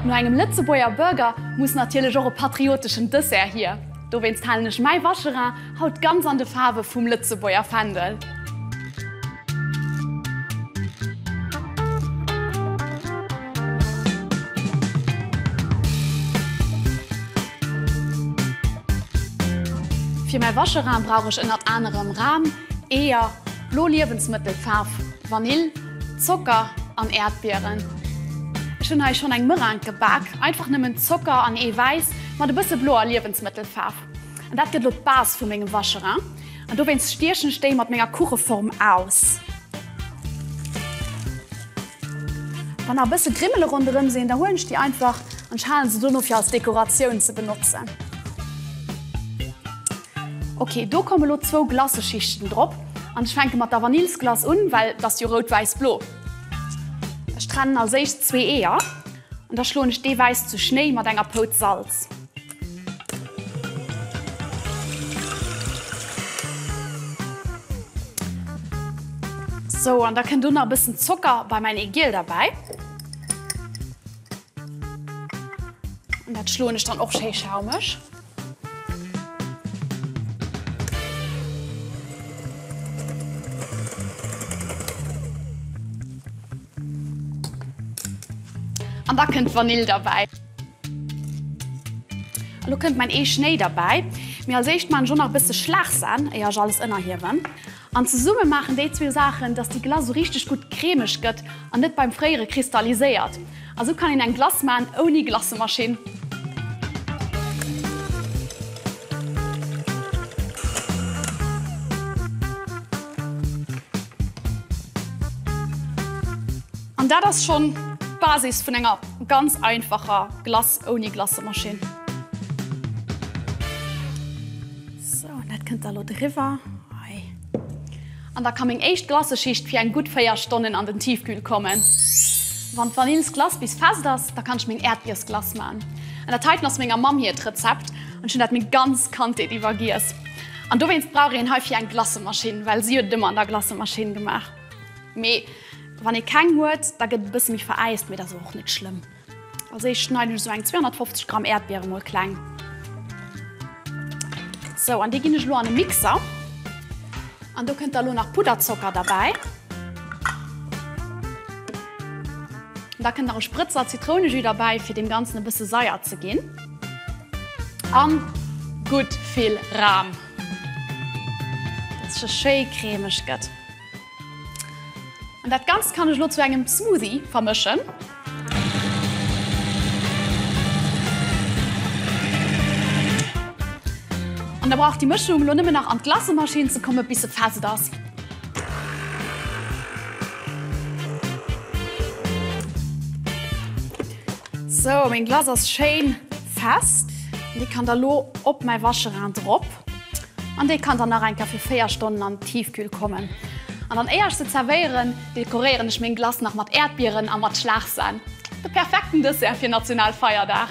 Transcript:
No engem Lëtzebuerger Burger muss natierlech och e patrioteschen Dessert hier. Dowéinst halen ech mäi Vacherin haut ganz an de Faarwe vum Lëtzebuerger Fändel. Fir mäi Vacherin brauch ech ënnert anerem Ram, Eeër, blo Liewensmëttelfaarf, Vanill, Zocker an Äerdbieren. Ech hunn hei schonn eng Meringue gebak, einfach nëmmen Zocker an Eewäiss mat e bësse bloer Liewensmëttelfaarf. An dat gëtt elo d'Base vu mengem Vacherin. An dowéinst stiechen ech déi mat menger Kucheform aus. Wann nach e bësse Grimmele ronderëm sinn, da huelen ech déi einfach an ech halen se dono fir als Dekoratioun ze benotzen. Ok, do komme lo zwou Glaceschichten drop an ech fänke mat der Vanillsglace un, well et ass jo rout-wäiss-blo. Ech trennen als éischt zwee Eeër an da schloen ech d'Eewäiss zu Schnéi mat enger Pouz Salz. Sou, an da kënnt do nach e bëssen Zocker bei mäin Eegiel derbäi. An dat schloen ech dann och schéi schaumeg. An da kënnt d'Vanill derbäi. Elo kënnt mäin Ee Schnéi derbäi. Mee als éischt maan ech och nach e bësse Schlagsahn, éier ech alles ënnerhiewen. An zesumme maachen déi zwou Saachen, dass déi Glace sou richteg gutt cremeg gëtt an net beim Fréiere kristalliséiert. A sou kann een eng Glace maan ouni Glacemaschinn. An dat ass schonn d'Basis vun enger ganz einfacher Glace ouni Glacemaschinn. Sou, an dat kënnt da lo driwwer. Hei. An da ka meng éischt Glaceschicht fir eng gutt 4 Stonnen an den Tiefkühl kommen. Wann d'Vanillsglace bis fest ass, da kann ech meng Äerdbiersglace man. An dat heiten ass menger Mamm hiert Rezept an ech hunn dat meng ganz Kandheet iwwer giess. An dowéinst brauch een heifir eng Glacemaschinn, well si huet et ëmmer an der Glacemaschinn gemaach. Mee wann ee keng huet, da gëtt et e bësse méi veräist, mee dat ass awer och net schlëmm. Als éischt schneiden ech esou eng 250 Gramm Äerdbiere mol kleng. Sou, an déi ginn ech elo an e Mixer. An do kënnt da lo nach Pudderzocker derbäi. An da kënnt nach e Sprëtzer Zitrounejus derbäi, fir deem Ganzen e bësse Saier ze ginn. An gutt vill Ram, dass se schéi cremeg gëtt. An dat Ganzt kann ech elo zu engem Smoothie vermëschen. An da brauch déi Mëschung elo nëmmen nach an d'Glacemaschinn ze komme bis se fest ass. Sou, meng Glace ass schéin fest. Déi kann da lo op mäi Vacherin drop. An déi kann dann nach eng Kéier fir 4 Stonnen an d'Tiefkühl kommen. An dann éier ech se zerwéieren, dekoréieren ech meng Glace nach mat Äerdbieren a mat Schlagsahn. De perfekten Dessert fir Nationalfeierdag!